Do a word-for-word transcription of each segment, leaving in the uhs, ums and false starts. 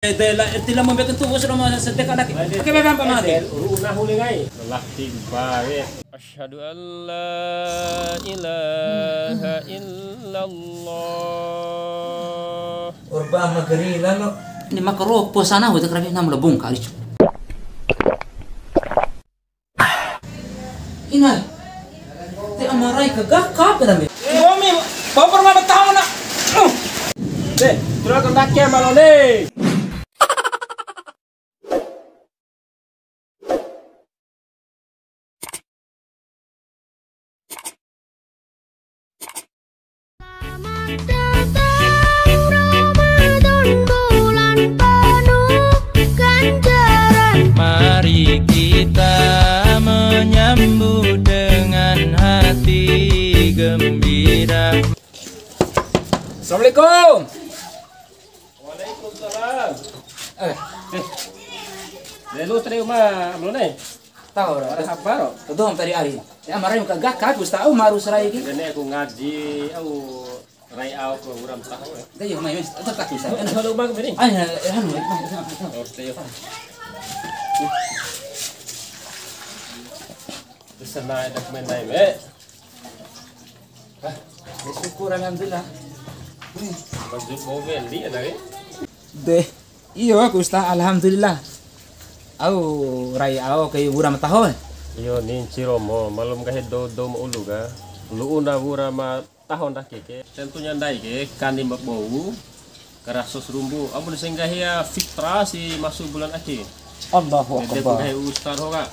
Ede la, ede la mambe kentu, wes romo sedekah lagi. Oke, bebe, apa mati? Ede, uru unahu le ngai. Lelaki bae. Asyhadu an la ilaha illallah. Urba magari lalo. Ini makaropo sana, udah kerabi, nama lebong kali, cu. Ina. Te amarai ka gaka apa dambe? Ngomi, baper mana tahu nak? Deh, curah kendaki sama lo nih. Selamat datang Ramadan, bulan penuh ganjaran. Mari kita menyambut dengan hati gembira. Assalamualaikum. Waalaikumsalam. Eh, eh. Lelu tadi uma, belum nih? Tahu dah. Ada kabar, oh? Tuh, tadi hari. Ya, kemarin ka gaka, aku tahu, maru serai iki. Ini aku ngaji, aku rai au ke uram tahu, ya. Kita yuk, mai, mai. Tetap tak bisa. Kalau, kalau uma ke sini? Ah, ya, ya, anu, ya, ya, ya. Oh, stay. Di sana ada pemain lain, eh. Ah, ya syukur, alhamdulillah. Hmm. Baju bau beli ada, eh? Deh, iyo, aku usta, alhamdulillah. Au rai au kai wura ma taho. Iyo, ni nciro mo, malum ka hedo do ma ulu ka. Lu'u na wura ma taho ndake ke. Tentunya ndai ke, kani ma bou. Karaso sarumbu, amun senggahi ya fitrah si masuk bulan ake. Allahu Akbar. Ede ku nggahi ustad ho ka.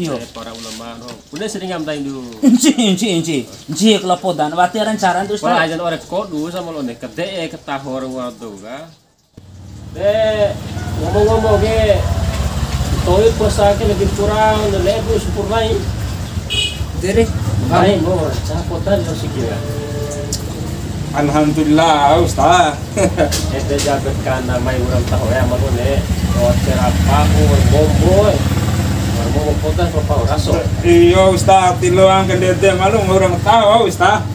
Iyo. Eh, para ulama ho. Bune sering ngam tain dulu. Nci, nci, nci. Nci, kalau podan, wati aran caran tu, Ustaz. Wala ajan ore kodu sama lo ne, kede'e ketaho orang wadu ka. De, ngomong-ngomong ke, to'i puasa ke lebih kurang, lebih sempurna. Dere. Baik, mau capotan yang sikit ya. Alhamdulillah, Ustaz. Ede jabe kana mai uram taho ya, malu ne. Oh, cerapa, oh, bombo. Bombo potas, papa raso. Iyo, Ustaz, tiloang ke dede malu uram taho, Ustaz.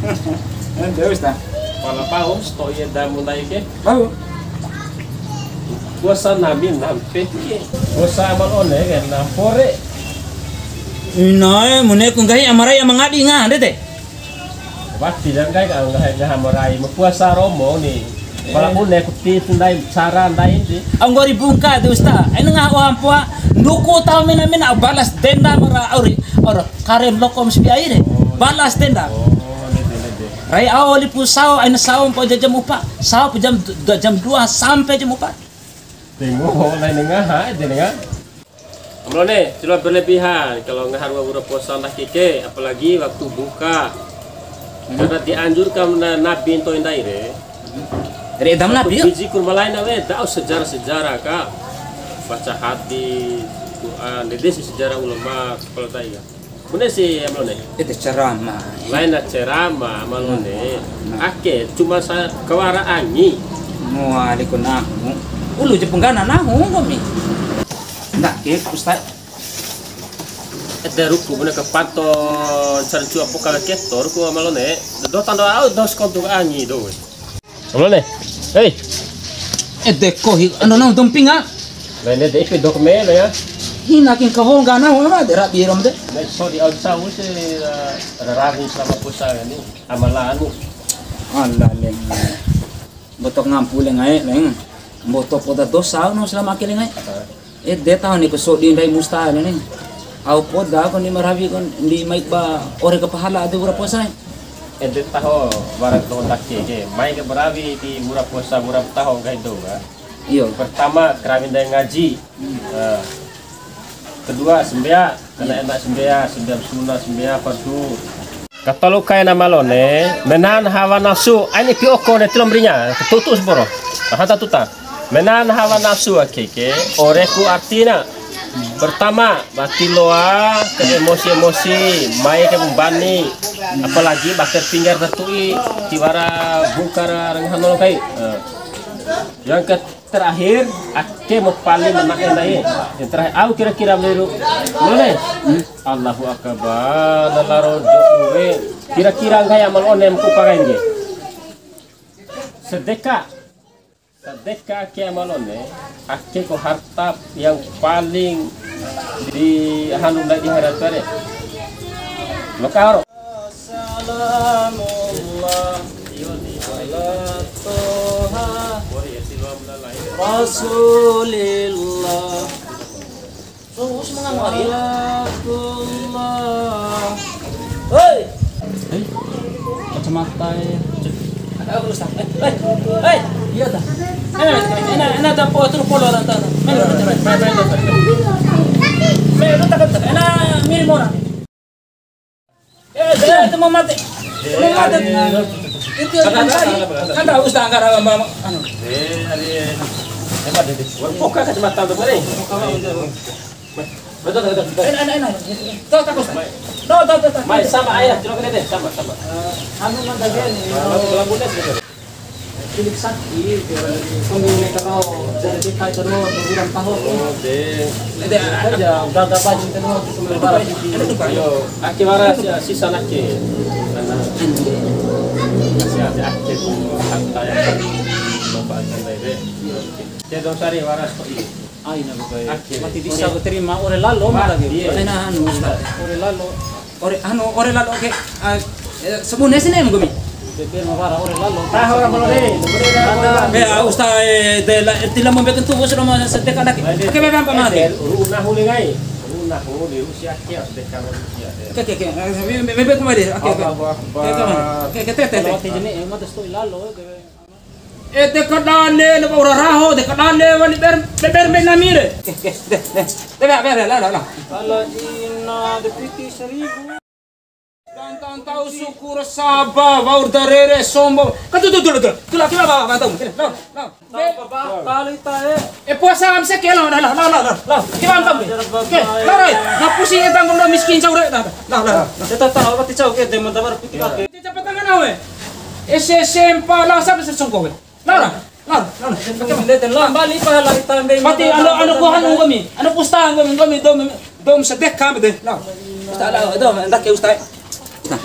Ede, Ustaz. Pala pahum, sto iya damu naik ya. Tahu. Puasa nami nampe ke. Puasa amal one ke nampore. Inae, mune ku nggahi amarai ama ngadi nga, ndede. Wati dan kai ka nggahi ngaha amarai, ma puasa romo ni. Pala mune ku ti ndai cara ndai ti. Au nggori bungka de usta. Aina ngaha oha mpoa, nduku tau mena-mena balas dendam ra auri. Ora kare lokom sibi aire. Balas dendam. Oh, ndede, ndede. Rai au lipu sao, aina sao mpo jam upa. Sao jam, jam dua sampe jam upa. Tengok, lain ngaha, ede ngaha. Amrone, terlalu berlebihan kalau ngaha wura puasa ndake ke, apalagi waktu buka. Karena dianjurkan na-, Nabi ntoi ndai re. Re edam Nabi, ya? Biji kurma lain awe, da'u sejarah-sejarah ka. Baca hadis, Quran, ndede si sejarah ulama kepala dai ka. Bune si, Amrone? Ede ceramah. Lain na ceramah, Amrone. Nah. Ake, cuma sa-, kawara angi. Mualiku nahu. Ulu je penggana nahu, nggomi. Ndak ke, Ustaz. Ede ruku, bune ke panto, cara cua poka keto, ruku, Amrone. Do tando au, dos kontu angi, do. Amrone. Hei. Ede kohi, ando nang tumpinga. Lain de ipi dok me lo ya. Hina kin kahol gana ho ma de rabi rom de. Lain so di au sa use, eh, raragu selama puasa ni. Amalanmu. Allah leng. Mboto ngampu leng ae leng. Mboto poda dosa no selama ake leng ae. Ede taho ni ku sodi ndai musta ni. Au poda ko ni marawi ko ndi mai ba ore ke pahala ade wura puasa. Ede taho wara doho ndake ke. Mai ke barawi di wura puasa wura taho nggahi dou ka. Iyo. Pertama, karawi ndai ngaji. Nah. Kedua, sambea. Kena enak sambea, sambea sunnah, sambea fardu. Katolu kaina Amrone, menahan hawa nafsu, aini pi oko ne tilom rinya, ketutu seporo. Aha tatuta. Menahan hawa nafsu ake ke, ore ku artina. Pertama, wati loa ke emosi-emosi, mai ke mbani, apalagi bakar pinggar tertui, tiwara bukar renghan kai. Eh. Yang ke Terakhir, ake ma paling menake ndai. Yang terakhir, au kira-kira meniru. Mone? Hmm? Allahu Akbar, lalaro do'e. Kira-kira nggahi Amrone ku pakai nggih. Sedekah. Sadeka ake ama la One, ake ko harta yang paling di hanu ndai di akhirat re. Lokaro. Salamullah ala Toha Rasulillah. Terus mengamari. Hei, kacamata ya. Ada apa, Ustaz? Eh, eh, eh. Iya dah. Enak, enak, enak, ada po-, terus polo orang tanah. Mana, mana, mana, mana, mana. Mana, lu takut tak? Enak, mirip orang. Eh, eh, itu mau mati. Mau mati. Itu yang tadi. Kan tahu, Ustaz, angkat apa, apa, anu. Eh, hari, hebat ini. Buka kacamata tuh, Bang. Betul, betul, betul. Enak, enak, enak. Tuh, takut, Ustaz. Tuh, tuh, tuh, tuh. Mai, sama ayah, cilok ini deh, sama, sama. Eh, anu, mana tadi? Kalau, kalau muda gitu. Cilik saki, kami karo jadi kai terus, bulan tahun. Oh, de. Ede aja, udah ada baju terus, semua barang. Ayo, ake wara si-, sisa nake. Karena si ade ake tu harta yang manfaatkan baik de. Oke. Dia dong sari waras kok ini. Aina, Bapak. Oke. Mati bisa ku terima ore lalo, mata dia. Iya. Aina anu, Ustaz. Ore lalo. Ore, anu, ore lalo ke, ah, eh, sabune sini, Manggomi. Bebe mawara ore lalo. Taho ra bolo re. Be, ah, Ustaz, eh, de la, eh, tila mau bikin tubuh sudah mau sedekah lagi. Oke, bebe, apa mati? Ru nahu le ngai. Ru nahu le, ru sia kia sedekah sia. Oke, oke, oke. Eh, bebe, bebe, kemari. Oke, oke. Allahu Akbar. Oke, oke, oke, oke, oke. Kalau mati jenis, eh, mata stoi lalo, bebe. Eh, de kadale, labo ura raho, de kadale, wali ber, ber, ber, ber, nami re. Eh, eh, de, de, de, ber, ber, la, la, la. Ala ina, de piti seribu. Dan tantau syukur saba, waur darere, sombong. Kan tu, tu, tu, tu, tu, tu, la, tu, la, ba, ba, tu, tu, la, la. Ba, ba, ba, kali ta, eh. Eh, puasa am seke, la, la, la. Ki bang tam. Oke, la, la. Na pusing e tanggung do miskin cau re. La, la, la, la. Kita tahu apa ti cau ke, de, mata bar piti kate. Cepat tangan awe. Ese sempa la sabe sesongko we. Lara, lara, lara. Kembali pahala tambe. Mati anu, anu ko hanu nggomi, anu pusta nggomi, nggomi dom, dom sedekah mede. Lara. Ustaz, lara, dom, ndake ustaz. Nah,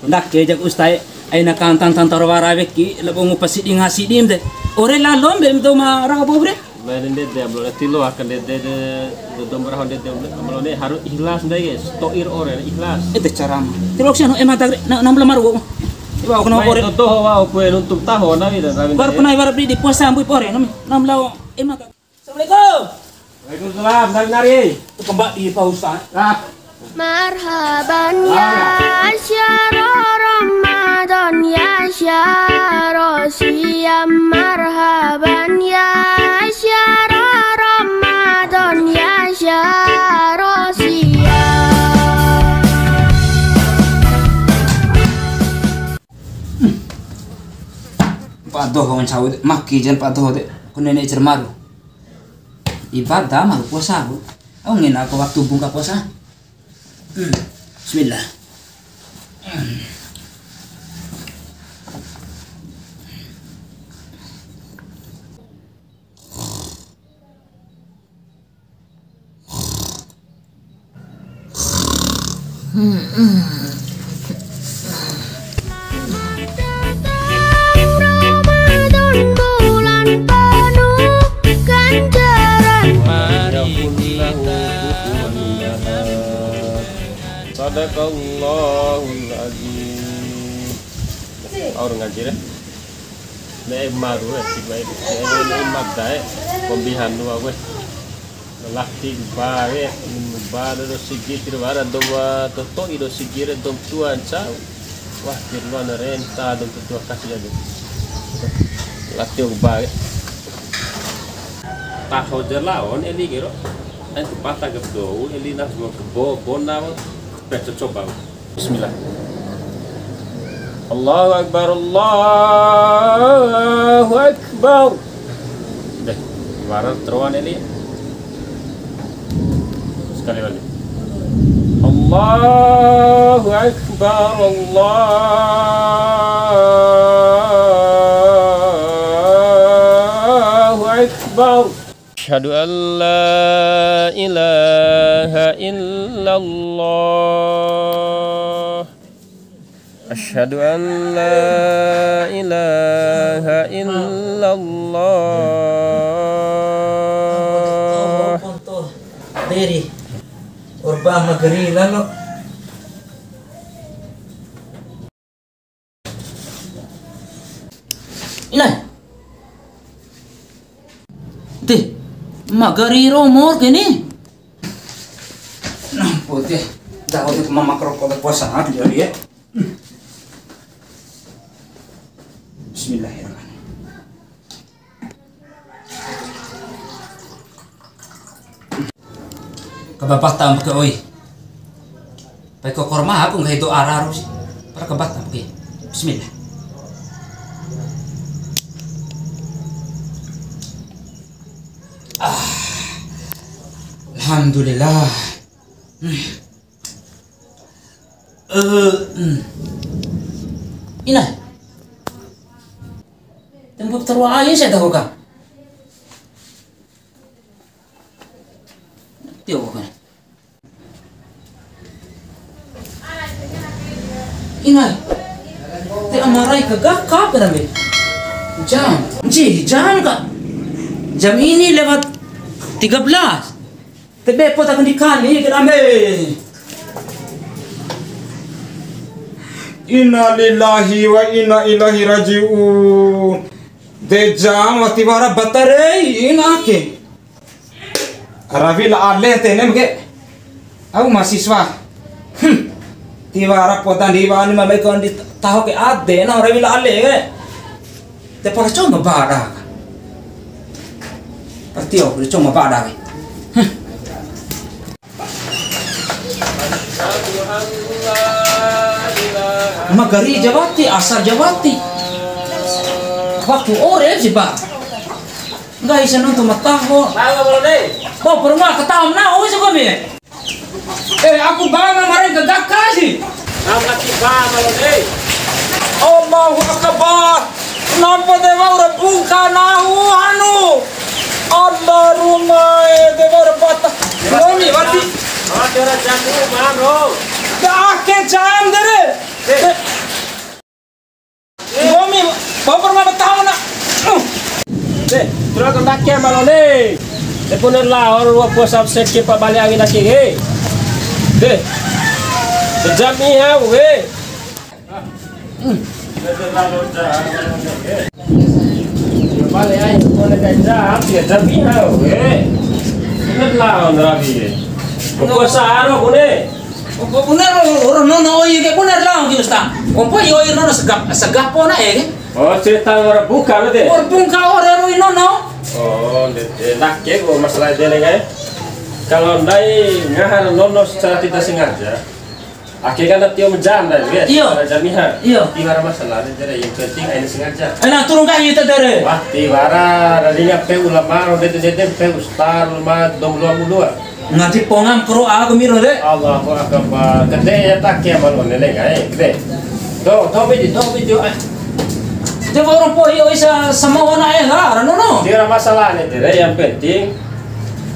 ndake jak ustaz. Aina kantan tantar wara weki, labo ngupa sidi ngasi dim de. Ore lalom be dom raho bau bre. Mai ndede, amlo, ti loa ka ndede, de, de, dou ma raho ndede, amlo, ne harus ikhlas ndai, guys. To'ir ore, ikhlas. Ede caram. Ti loa sia, no, ema tagre, na, nam lamar wo. Wa, kena ore. Mai to, to, wa, kue nuntum taho, na, wi, da, kami. Baru kena ibarat di, di puasa, ambu, ore, nam, nam lao, ema tagre. Assalamualaikum. Waalaikumsalam, nari, nari. Kembali, Pak Ustaz. Ah. Marhaban ya syahru Ramadan, ya syahru siyam. Marhaban ya syahru Ramadan, ya syahru siyam. Padoho ncau de, maki jan padoho de, ku nene cermaru. Ibadah maru puasa ku. Au ngena ko waktu buka puasa. Hmm. Bismillah. Ramadan bulan penuh ganjaran. Mari kita Sadaqallahul adzim. Aur ngaji re. Ne'e maru re, tiba ne'e, ne'e mada e. Kombi hanu aku e. Lati ba e, ba do sigi tiwara dou ma toto'i do sigi re dou tua ncau. Wah, tiwara na renta dou tua kasi aja. Lati ba e. Taho ja laon eli kero. Ai tu pata ke dou eli na semua kebo bona. Pe coba. Bismillah. Allahu Akbar, Allahu Akbar. Deh, wara teruan eli. Sekali lagi. Allahu Akbar, Allahu Akbar. Asyhadu an la ilaha illallah. Asyhadu an la ilaha illallah. Deri. Urba magari lalo. Ina. Ti, magari ro mor ke ni. Nah, putih. Dah, udah mama kerokok puasa, ah, dia, dia. Bismillahirrahmanirrahim. Kababata ampe ke oi. Pai ko korma aku nggahi do'a raru si. Para kabata ampe ke. Bismillah. Ah. Alhamdulillah. Hmm. Eh, hmm. Ina. Tempo terwa aja saya tahu kan. Tio ko kan. Ina. Te amarai ke gaka apa nambe? Jam. Ji, jam ka. Jam ini lewat tiga belas. Te be pota kandikani ke ambe. Inna lillahi wa inna ilaihi raji'un. De jam wati wara batarei ina ake. Rawi la ale te nem ke. Au mahasiswa. Hmm. Tiwara poda ndi wani mamai kon di taho ke ade na rawi la ale ke. Te pala coma bada. Pasti oh, coma bada ke. Hmm. Magari jawati, asar jawati. Waktu ore sih, Pak. Nggak bisa nonton mataho. Bang, apa lo, Dek? Kau pernah ketahuan nah, oh, suka mi. Eh, aku bang kemarin ke gaka sih. Nama kita malam, eh. Allahu Akbar. Nampa dewa ura bungka nahu anu. Allahumma, eh, dewa ura bata. Nami wati. Ada orang jamu, Bang, bro. Dah ke jam dere. Eh. Ngomi, bau pernah bertahan, nak. Uh. De, terus aku tak kia malam ni. De, bener lah, orang luar puasa set ke pak balik angin lagi, he. De. Sejam ni, ha, we. Hmm. Balik aja, boleh kerja, ya, jam ni, ha, we. Bener lah, orang rabi, he. Puasa, aro, boleh. Ko bune ro, ro nono oi ke bune lao ki usta. Kompo oi nono segap, segap pona e. Oh, cerita orang buka lo de. Orang buka orang ro nono. Oh, de, de, ndake ko masalah de lenga. Kalau ndai ngaha nono secara tidak sengaja. Ake kan tio menjam dah, ya. Iya. Secara jamiah. Iya. Tiwara masalah de, yang penting aina sengaja. Aina turun kan itu dere. Wah, tiwara, dari ngape ulama, ro de, de, de, pe ustaz, ulama, dong, ulama, ulama. Ngaji pongam kero aku miro de. Allahu Akbar. Kede ya tak ya malu nele kai. Kede. Do, do bidi, do bidi, ah. Dia orang po iyo isa sama wana eh ha, rano no. Dia masalah ni, dia yang penting.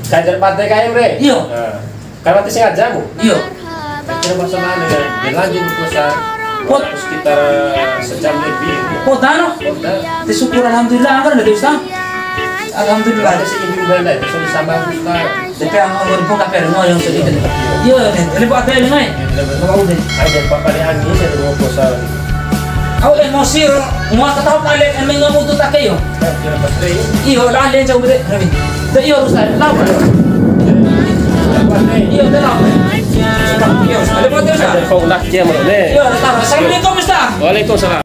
Kajar pate kai re. Iyo. Nah. Karena ti sengaja mu. Iyo. Kira masalah ni, dia lanjut puasa. Pot. Sekitar sejam lebih. Pot anu. Pot dah. Te syukur alhamdulillah, angker nggak diusta. Alhamdulillah. Ada si ibu benda itu sama ustaz. Tapi yang ngomong pun kafe no yang sedih tadi. Iya, ini buat apa ini, Mai? Mau deh. Ada papa di angin dari mau puasa. Au emosi ro, mau ketawa kali yang mengomong tu tak yo. Iya, lah dia jauh deh. Tapi iya harus ada. Lawan. Iya, tenang. Iya, ada buat dia. Ada kau nak dia mau deh. Iya, tenang. Assalamualaikum, Ustaz. Waalaikumsalam.